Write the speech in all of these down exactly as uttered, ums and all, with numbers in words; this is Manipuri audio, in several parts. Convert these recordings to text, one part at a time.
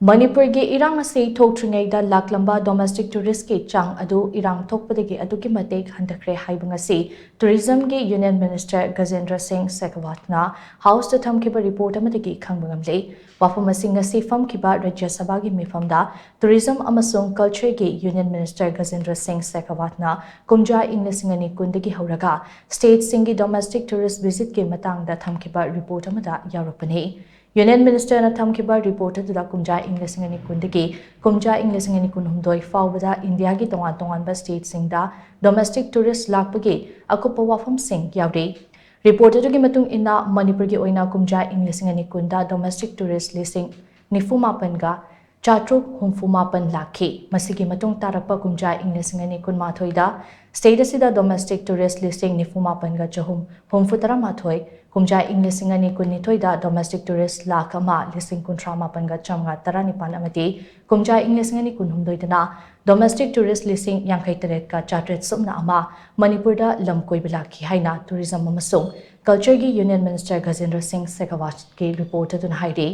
ꯃꯅꯤꯄꯨꯔꯒꯤ ꯏꯔꯥꯡ ꯑꯁꯤ ꯊꯣꯛꯇ꯭ꯔꯤꯉꯩꯗ ꯂꯥꯛꯂꯝꯕ domestic touristꯀꯤ ꯆꯥꯡ ꯑꯗꯨ ꯏꯔꯥꯡ ꯊꯣꯛꯄꯗꯒꯤ ꯑꯗꯨꯛꯀꯤ ꯃꯇꯤꯛ ꯍꯟꯊꯈ꯭ꯔꯦ ꯍꯥꯏꯕ ꯉꯁꯤ Tourismꯒꯤ Union Minister ꯒꯖꯦꯟꯗ꯭ꯔ ꯁꯤꯡ ꯁꯦꯈꯥꯋꯥꯠꯅ Houseꯇ ꯊꯝꯈꯤꯕ report ꯑꯃꯗꯒꯤ ꯈꯪꯕ ꯉꯝꯂꯦ꯫ ꯋꯥꯐꯝ ꯑꯁꯤ ꯉꯁꯤ ꯐꯝꯈꯤꯕ ꯔꯥꯖ꯭ꯌ ꯁꯚꯥꯒꯤ ꯃꯤꯐꯝꯗ Tourism ꯑꯃꯁꯨꯡ Cultureꯒꯤ Union Minister ꯒꯖꯦꯟꯗ꯭ꯔ ꯁꯤꯡ ꯁꯦꯈꯥꯋꯥꯠꯅ ꯀꯨꯝꯖꯥ ꯏꯪ ꯂꯤꯁꯤꯡ ꯑꯅꯤ ꯀꯨꯟꯗꯒꯤ ꯍꯧꯔꯒ stateꯁꯤꯡꯒꯤ domestic tourist visitꯀꯤ ꯃꯇꯥꯡꯗ ꯊꯝꯈꯤꯕ report ꯑꯃꯗ ꯌꯥꯎꯔꯛꯄꯅꯤ꯫ Union Ministerꯅ ꯊꯝꯈꯤꯕ report ꯑꯗꯨꯗ ꯀꯨꯝꯖꯥ ꯏꯪ ꯂꯤꯁꯤꯡ ꯑꯅꯤ ꯀꯨꯟꯗꯒꯤ ꯀꯨꯝꯖꯥ ꯏꯪ ꯂꯤꯁꯤꯡ ꯑꯅꯤ ꯀꯨꯟꯍꯨꯝꯗꯣꯏ ꯐꯥꯎꯕꯗ ꯏꯟꯗꯤꯌꯥꯒꯤ ꯇꯣꯉꯥꯟ ꯇꯣꯉꯥꯟꯕ stateꯁꯤꯡꯗ domestic tourist ꯂꯥꯛꯄꯒꯤ ꯑꯀꯨꯞꯄ ꯋꯥꯐꯝꯁꯤꯡ ꯌꯥꯎꯔꯤ꯫ Report ꯑꯗꯨꯒꯤ ꯃꯇꯨꯡ ꯏꯟꯅ ꯃꯅꯤꯄꯨꯔꯒꯤ ꯑꯣꯏꯅ ꯀꯨꯝꯖꯥ ꯏꯪ ꯂꯤꯁꯤꯡ ꯑꯅꯤ ꯀꯨꯟꯗ domestic tourist ꯂꯤꯁꯤꯡ ꯅꯤꯐꯨ ꯃꯥꯄꯟꯒ ꯆꯥꯇ꯭ꯔꯨꯛ ꯍꯨꯝꯐꯨ ꯃꯥꯄꯟ ꯂꯥꯛꯈꯤ꯫ ꯃꯁꯤꯒꯤ ꯃꯇꯨꯡ ꯇꯥꯔꯛꯄ ꯀꯨꯝꯖꯥ ꯏꯪ ꯂꯤꯁꯤꯡ ꯑꯅꯤ ꯀꯨꯟꯃꯥꯊꯣꯏꯗ state ꯑꯁꯤꯗ domestic tourist ꯂꯤꯁꯤꯡ ꯅꯤꯐꯨ ꯃꯥꯄꯟꯒ ꯆꯍꯨꯝ ꯍꯨꯝꯐꯨ ꯇꯔꯥ ꯃꯥꯊꯣꯏ, ꯀꯨꯝꯖꯥ ꯏꯪ ꯂꯤꯁꯤꯡ ꯑꯅꯤ ꯀꯨꯟꯅꯤꯊꯣꯏꯗ domestic tourist ꯂꯥꯈ ꯑꯃ ꯂꯤꯁꯤꯡ ꯀꯨꯟꯊ꯭ꯔꯥ ꯃꯥꯄꯟꯒ ꯆꯥꯝꯃꯉꯥ ꯇꯔꯥꯅꯤꯄꯥꯟ ꯑꯃꯗꯤ ꯀꯨꯝꯖꯥ ꯏꯪ ꯂꯤꯁꯤꯡ ꯑꯅꯤ ꯀꯨꯟꯍꯨꯝꯗꯣꯏꯗꯅ domestic tourist ꯂꯤꯁꯤꯡ ꯌꯥꯡꯈꯩ ꯇꯔꯦꯠꯀ ꯆꯥꯇ꯭ꯔꯦꯠ ꯁꯨꯞꯅ ꯑꯃ ꯃꯅꯤꯄꯨꯔꯗ ꯂꯝ ꯀꯣꯏꯕ ꯂꯥꯛꯈꯤ ꯍꯥꯏꯅ Tourism ꯑꯃꯁꯨꯡ Cultureꯒꯤ Union Minister ꯒꯖꯦꯟꯗ꯭ꯔ ꯁꯤꯡ ꯁꯦꯈꯥꯋꯥꯠꯀꯤ report ꯑꯗꯨꯅ ꯍꯥꯏꯔꯤ꯫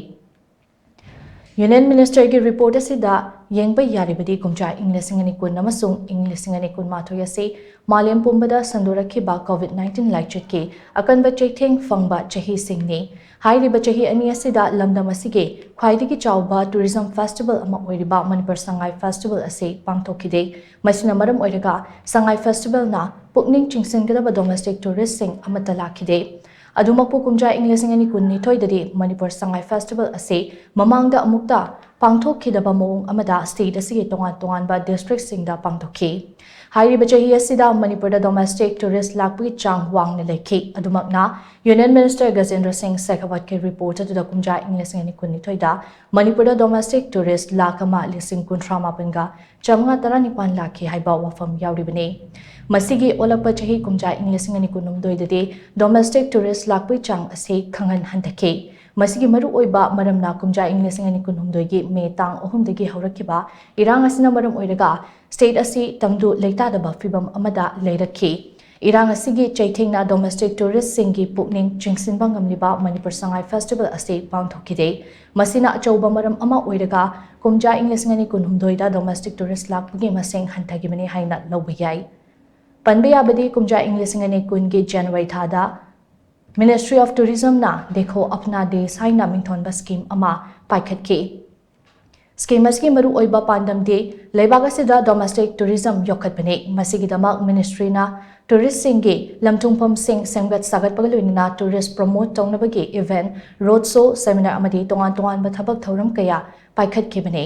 Union Ministerꯒꯤ report ꯑꯁꯤꯗ ꯌꯦꯡꯕ ꯌꯥꯔꯤꯕꯗꯤ ꯀꯨꯝꯖꯥ ꯏꯪ ꯂꯤꯁꯤꯡ ꯑꯅꯤ ꯀꯨꯟ ꯑꯃꯁꯨꯡ ꯏꯪ ꯂꯤꯁꯤꯡ ꯑꯅꯤ ꯀꯨꯟꯃꯥꯊꯣꯏ ꯑꯁꯤ ꯃꯥꯂꯦꯝ ꯄꯨꯝꯕꯗ ꯁꯟꯗꯣꯔꯛꯈꯤꯕ COVID nineteen ꯂꯥꯏꯆꯠꯀꯤ ꯑꯀꯟꯕ ꯆꯩꯊꯦꯡ ꯐꯪꯕ ꯆꯍꯤꯁꯤꯡꯅꯤ꯫ ꯍꯥꯏꯔꯤꯕ ꯆꯍꯤ ꯑꯅꯤ ꯑꯁꯤꯗ ꯂꯝꯗꯝ ꯑꯁꯤꯒꯤ ꯈ꯭ꯋꯥꯏꯗꯒꯤ ꯆꯥꯎꯕ tourism festival ꯑꯃ ꯑꯣꯏꯔꯤꯕ ꯃꯅꯤꯄꯨꯔ ꯁꯉꯥꯏ Festival ꯑꯁꯤ ꯄꯥꯡꯊꯣꯛꯈꯤꯗꯦ꯫ ꯃꯁꯤꯅ ꯃꯔꯝ ꯑꯣꯏꯔꯒ ꯁꯉꯥꯏ Festivalꯅ ꯄꯨꯛꯅꯤꯡ ꯆꯤꯡꯁꯤꯟꯒꯗꯕ domestic touristꯁꯤꯡ ꯑꯃꯠꯇ ꯂꯥꯛꯈꯤꯗꯦ꯫ ꯑꯗꯨꯃꯛꯄꯨ ꯀꯨꯝꯖꯥ ꯏꯪ ꯂꯤꯁꯤꯡ ꯑꯅꯤ ꯀꯨꯟꯅꯤꯊꯣꯏꯗꯗꯤ ꯃꯅꯤꯄꯨꯔ ꯁꯉꯥꯏ Festival ꯑꯁꯤ ꯃꯃꯥꯡꯗ ꯑꯃꯨꯛꯇ ꯄꯥꯡꯊꯣꯛꯈꯤꯗꯕ ꯃꯑꯣꯡ ꯑꯃꯗ state ꯑꯁꯤꯒꯤ ꯇꯣꯉꯥꯟ ꯇꯣꯉꯥꯟꯕ districtꯁꯤꯡꯗ ꯄꯥꯡꯊꯣꯛꯈꯤ꯫ ꯍꯥꯏꯔꯤꯕ ꯆꯍꯤ ꯑꯁꯤꯗ ꯃꯅꯤꯄꯨꯔꯗ domestic tourist ꯂꯥꯛꯄꯒꯤ ꯆꯥꯡ ꯋꯥꯡꯅ ꯂꯩꯈꯤ꯫ ꯑꯗꯨꯃꯛꯅ Union Minister ꯒꯖꯦꯟꯗ꯭ꯔ ꯁꯤꯡ ꯁꯦꯈꯥꯋꯠꯀꯤ report ꯑꯗꯨꯗ ꯀꯨꯝꯖꯥ ꯏꯪ ꯂꯤꯁꯤꯡ ꯑꯅꯤ ꯀꯨꯟꯅꯤꯊꯣꯏꯗ ꯃꯅꯤꯄꯨꯔꯗ domestic tourist ꯂꯥꯈ ꯑꯃ ꯂꯤꯁꯤꯡ ꯀꯨꯟꯊ꯭ꯔꯥ ꯃꯥꯄꯟꯒ ꯆꯥꯝꯃꯉꯥ ꯇꯔꯥꯅꯤꯄꯥꯟ ꯂꯥꯛꯈꯤ ꯍꯥꯏꯕ ꯋꯥꯐꯝ ꯌꯥꯎꯔꯤꯕꯅꯤ꯫ ꯃꯁꯤꯒꯤ ꯑꯣꯜꯂꯛꯄ ꯆꯍꯤ ꯀꯨꯝꯖꯥ ꯏꯪ ꯂꯤꯁꯤꯡ ꯑꯅꯤ ꯀꯨꯟꯍꯨꯝꯗꯣꯏꯗꯗꯤ domestic tourist ꯂꯥꯛꯄꯒꯤ ꯆꯥꯡ ꯑꯁꯤ ꯈꯪꯍꯟ ꯍꯟꯊꯈꯤ꯫ ꯃꯁꯤꯒꯤ ꯃꯔꯨꯑꯣꯏꯕ ꯃꯔꯝꯅ ꯀꯨꯝꯖꯥ ꯏꯪ ꯂꯤꯁꯤꯡ ꯑꯅꯤ ꯀꯨꯟꯍꯨꯝꯗꯣꯏꯒꯤ May ꯇꯥꯡ ꯑꯍꯨꯝꯗꯒꯤ ꯍꯧꯔꯛꯈꯤꯕ ꯏꯔꯥꯡ ꯑꯁꯤꯅ ꯃꯔꯝ ꯑꯣꯏꯔꯒ state ꯑꯁꯤ ꯇꯪꯗꯨ ꯂꯩꯇꯥꯗꯕ ꯐꯤꯚꯝ ꯑꯃꯗ ꯂꯩꯔꯛꯈꯤ꯫ ꯏꯔꯥꯡ ꯑꯁꯤꯒꯤ ꯆꯩꯊꯦꯡꯅ domestic touristꯁꯤꯡꯒꯤ ꯄꯨꯛꯅꯤꯡ ꯆꯤꯡꯁꯤꯟꯕ ꯉꯝꯂꯤꯕ ꯃꯅꯤꯄꯨꯔ ꯁꯉꯥꯏ festival ꯑꯁꯤ ꯄꯥꯡꯊꯣꯛꯈꯤꯗꯦ꯫ ꯃꯁꯤꯅ ꯑꯆꯧꯕ ꯃꯔꯝ ꯑꯃ ꯑꯣꯏꯔꯒ ꯀꯨꯝꯖꯥ ꯏꯪ ꯂꯤꯁꯤꯡ ꯑꯅꯤ ꯀꯨꯟꯍꯨꯝꯗꯣꯏꯗ domestic tourist ꯂꯥꯛꯄꯒꯤ ꯃꯁꯤꯡ ꯍꯟꯊꯈꯤꯕꯅꯤ ꯍꯥꯏꯅ ꯂꯧꯕ ꯌꯥꯏ꯫ ꯄꯟꯕ ꯌꯥꯕꯗꯤ ꯀꯨꯝꯖꯥ ꯏꯪ ꯂꯤꯁꯤꯡ ꯑꯅꯤ ꯀꯨꯟꯒꯤ January ꯊꯥꯗ Ministry of Tourismꯅ Dekho Apna Desh ꯍꯥꯏꯅ ꯃꯤꯡꯊꯣꯟꯕ scheme ꯑꯃ ꯄꯥꯏꯈꯠꯈꯤ꯫ Scheme ꯑꯁꯤꯒꯤ ꯃꯔꯨꯑꯣꯏꯕ ꯄꯥꯟꯗꯝꯗꯤ ꯂꯩꯕꯥꯛ ꯑꯁꯤꯗ domestic tourism ꯌꯣꯛꯈꯠꯄꯅꯤ꯫ ꯃꯁꯤꯒꯤꯗꯃꯛ ministryꯅ touristꯁꯤꯡꯒꯤ ꯂꯝꯊꯨꯡꯐꯝꯁꯤꯡ ꯁꯦꯝꯒꯠ ꯁꯥꯒꯠꯄꯒ ꯂꯣꯏꯅꯅ tourist promote ꯇꯧꯅꯕꯒꯤ event, road show, seminar ꯑꯃꯗꯤ ꯇꯣꯉꯥꯟ ꯇꯣꯉꯥꯟꯕ ꯊꯕꯛ ꯊꯧꯔꯝ ꯀꯌꯥ ꯄꯥꯏꯈꯠꯈꯤꯕꯅꯤ꯫